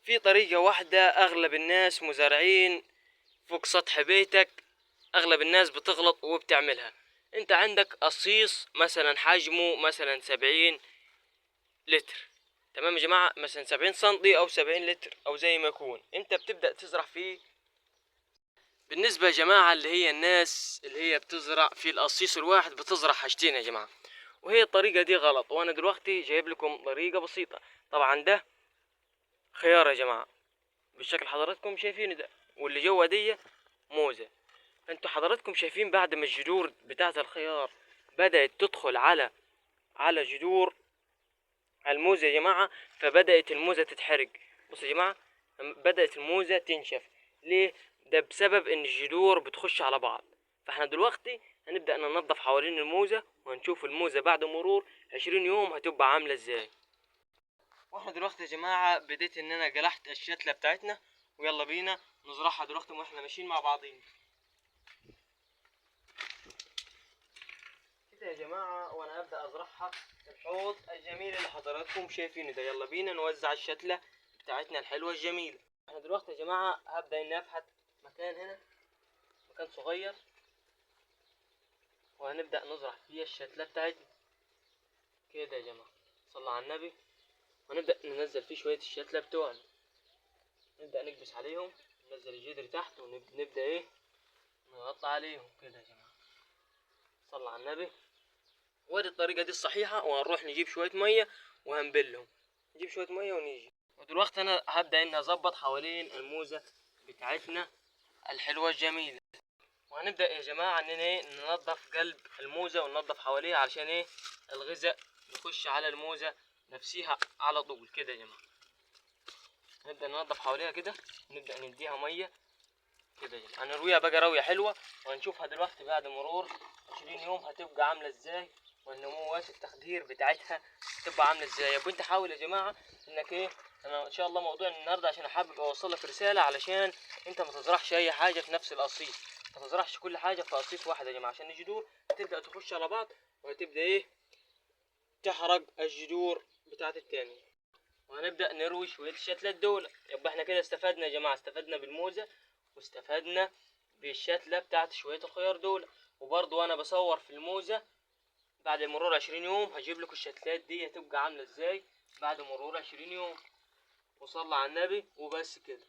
في طريقة واحدة اغلب الناس مزارعين فوق سطح بيتك، اغلب الناس بتغلط وبتعملها. انت عندك قصيص مثلا حجمه مثلا 70 لتر، تمام يا جماعة، مثلا 70 سنتي او 70 لتر او زي ما يكون، انت بتبدأ تزرع فيه. بالنسبة يا جماعة اللي هي الناس اللي هي بتزرع في القصيص الواحد بتزرع حاجتين يا جماعة، وهي الطريقة دي غلط، وانا دلوقتي جايب لكم طريقة بسيطة. طبعا ده خيار يا جماعة بالشكل حضراتكم شايفينه ده، واللي جوا دي موزة. انتوا حضراتكم شايفين بعد ما الجذور بتاعة الخيار بدأت تدخل على جذور الموزة يا جماعة، فبدأت الموزة تتحرق. بصوا يا جماعة، بدأت الموزة تنشف. ليه؟ ده بسبب ان الجذور بتخش على بعض. فاحنا دلوقتي هنبدأ ننظف حوالين الموزة، وهنشوف الموزة بعد مرور 20 يوم هتبقى عاملة ازاي. واحنا دلوقتي يا جماعة بديت ان انا جلحت الشتلة بتاعتنا، ويلا بينا نزرعها دلوقتي واحنا ماشيين مع بعضين كده يا جماعة. وانا هبدأ ازرعها في الحوض الجميل اللي حضراتكم شايفينه ده. يلا بينا نوزع الشتلة بتاعتنا الحلوة الجميلة. احنا دلوقتي يا جماعة هبدأ اني افحت مكان هنا، مكان صغير، وهنبدأ نزرع فيها الشتلة بتاعتنا كده يا جماعة. صلى على النبي. ونبدأ ننزل فيه شوية الشتلة بتوعنا، نبدأ نكبس عليهم، ننزل الجدر تحت، ونبدأ نغطي عليهم كده يا جماعة. صلى على النبي. وادي الطريقة دي الصحيحة. وهنروح نجيب شوية مية وهنبلهم، نجيب شوية مية ونيجي. ودلوقتي أنا هبدأ إني أظبط حوالين الموزة بتاعتنا الحلوة الجميلة. وهنبدأ يا جماعة إننا ننظف قلب الموزة وننظف حواليها علشان الغذاء يخش على الموزة نفسيها على طول كده يا جماعة. نبدأ ننظف حواليها كده، نبدأ نديها مية كده يا جماعة. هنرويها بقى روية حلوة، وهنشوفها دلوقتي بعد مرور 20 يوم هتبقى عاملة ازاي، والنموات التخدير بتاعتها هتبقى عاملة ازاي. يا ابو انت حاول يا جماعة انك انا ان شاء الله موضوع النهارده عشان حابب اوصل لك رسالة، علشان انت ما تزرعش اي حاجة في نفس القصيص، ما تزرعش كل حاجة في قصيص واحد يا جماعة، عشان الجذور هتبدأ تخش على بعض وهتبدأ تحرق الجذور بتاعت التاني. وهنبدأ نروي شوية الشتلات دول. يبقى احنا كده استفدنا يا جماعة، استفدنا بالموزة واستفدنا بالشتلة بتاعت شوية الخيار دول. وبرضو وانا بصور في الموزة بعد مرور 20 يوم هجيب لكم الشتلات دي هتبقى عاملة ازاي بعد مرور 20 يوم. وصلى على النبي وبس كده.